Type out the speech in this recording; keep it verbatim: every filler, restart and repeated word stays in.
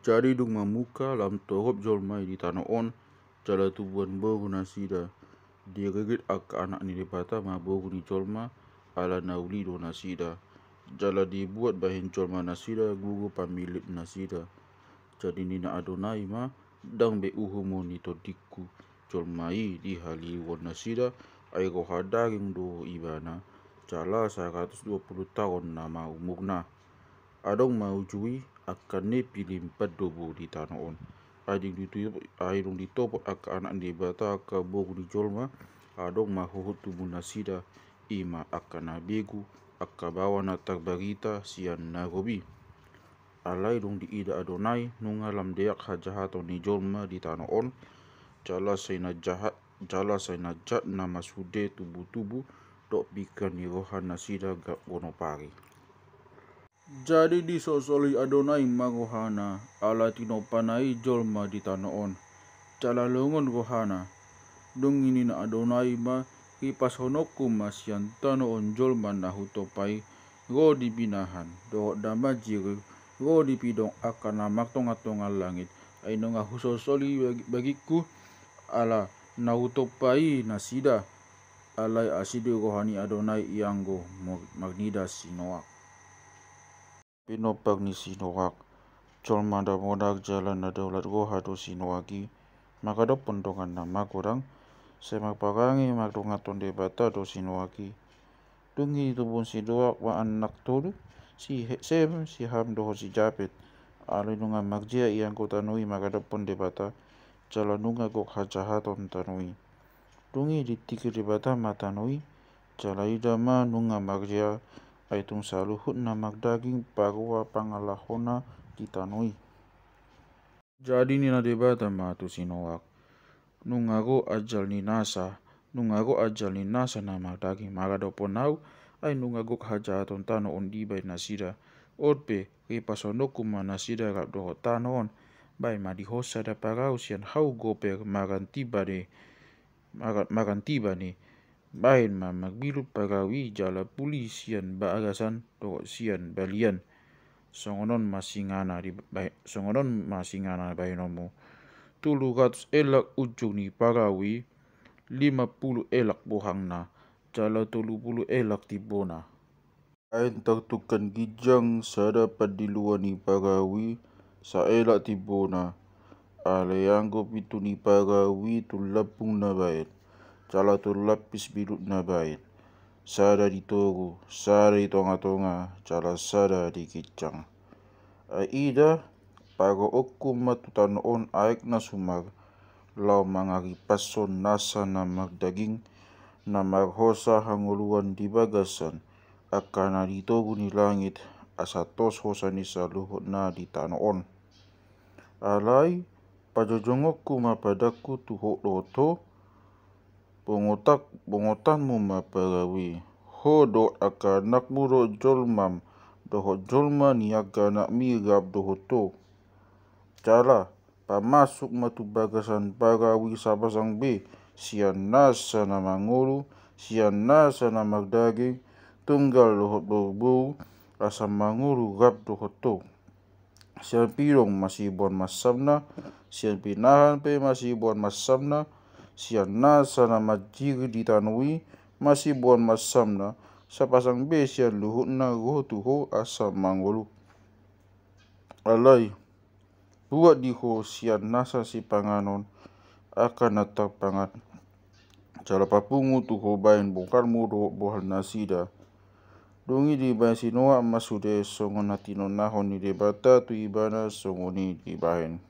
Jadi dung mamungka lam torop jolma i di tano on, jala tubuan boru nasida. Diregit angka anak ni Debata ma boru ni jolma, ala na uli do nasida. Jala dibuat bahen jolma nasida guru pamillit nasida. Jadi ninna Adonai ma, ndang be uhumon ni tondingku jolma i di haliluon nasida, ai roha daging do ibana, jala saratus dua pulu taon nama umurna. Adong ma uju i angka Nepilim pandobu di tano on. Ai dung ditopot, ai dung ditopot angka anak ni Debata angka boru ni jolma, adong ma huhut tubu nasida, i ma angka na begu, angka baoa na tarbarita sian na robi. Alai dung diida Adonai nunga lam deak hajahaton ni jolma di tano on, jala sai na jahat, jala sai na jat nama sude tubutubu dohot pingkiran ni roha nasida ga-, gonop ari. Jadi disosolhon Adonai ma rohana, ala tinompana i jolma di tano on, jala longon rohana. Dung i ninna Adonai ma, ripashononku ma sian tano on jolma na hutompa i, ro di binahan, dohot na manjirip, ro di pidong angka na martongatonga langit, ai nunga husosoli bagi-, bagingku, ala na hutompa i nasida. Alai asi do roha ni Adonai ianggo mo-, marnida si Noak. Pinompar ni si Noak. Jolma na monang jala na daulat roha do si Noak i, mangadophon dongan na magodang, sai marparange mardonganhon Debata do si Noak i. Dung i tubuhon si Noak ma anak tolu, si He-, Sem, si Ham dohot si Japet. Alai nunga marjea ianggo tano i mangadophon Debata, jala nunga gok hajahaton tano i. Dung i ditingki Debata ma tano i, jala ida ma nunga marjea, ai tung saluhutna mardaging parumaen pangalahona di tano i. Jadi ninna Debata ma tu si Noak, nunga ro ajal ni nasa, nunga ro ajal ni nasa na mardaging mangadophon ahu, ai nunga gok hajahaton tano on dibahen nasida. On pe, ripashononku ma nasida rap dohot tano on, bahen ma dihos sada parau sian hau goper maganti bane, maga-, maganti bane, bahen ma marbilut parau i jala puli sian bagasan dohot sian balian. Songon on ma singana di ba-, songon on ma singana bahenonmu. Tolu ratus elak unjung ni parau i, lima pulu elak bohangna, jala tolu pulu elak timbona. Bahen tartungkan ginjang sada pandiluan ni parau i, saelak timbona. Alai anggo pintu ni parau i tolu lambung na bahen, jala tolu lapis bilut na bahen. Sada di toru, sada di tongatonga, jala sada di ginjang. Ai ida, pagoonku ma tu tano on aek na sumar, laho mangaripashon nasa na mardaging, na marhosa hangoluan di bagasan, angka na di togu ni langit, asa tos hosa ni saluhutna di tano on. Alai, pajojongonku ma padangku tu ho dohot ho, bongotan, bongotanmu ma parau i, ho dohot angka anakmu dohot jolmam, dohot jolma ni angka anakmi rap dohot ho. Jala, pamasuk ma tu bagasan parau i sapasang be, sian nasa na mangolu, sian nasa na mardaging, tunggal dohot boruboru, asa mangolu rap dohot ho. Sian pidong masiboan mansamna, sian pinahan pe masiboan mansamna, sian nasa na manjirip di tano i masiboan mansamna, sapasang be sian luhutna ro tu ho asa mangolu. Alai, buat di ho sian nasa sipanganon angka na tarpangan, jala papungu tu ho bahen boharmu dohot bohal nasida. Dung i dibahen si Noak ma sude songon na tinonahon ni Debata tu ibana, songon i dibahen.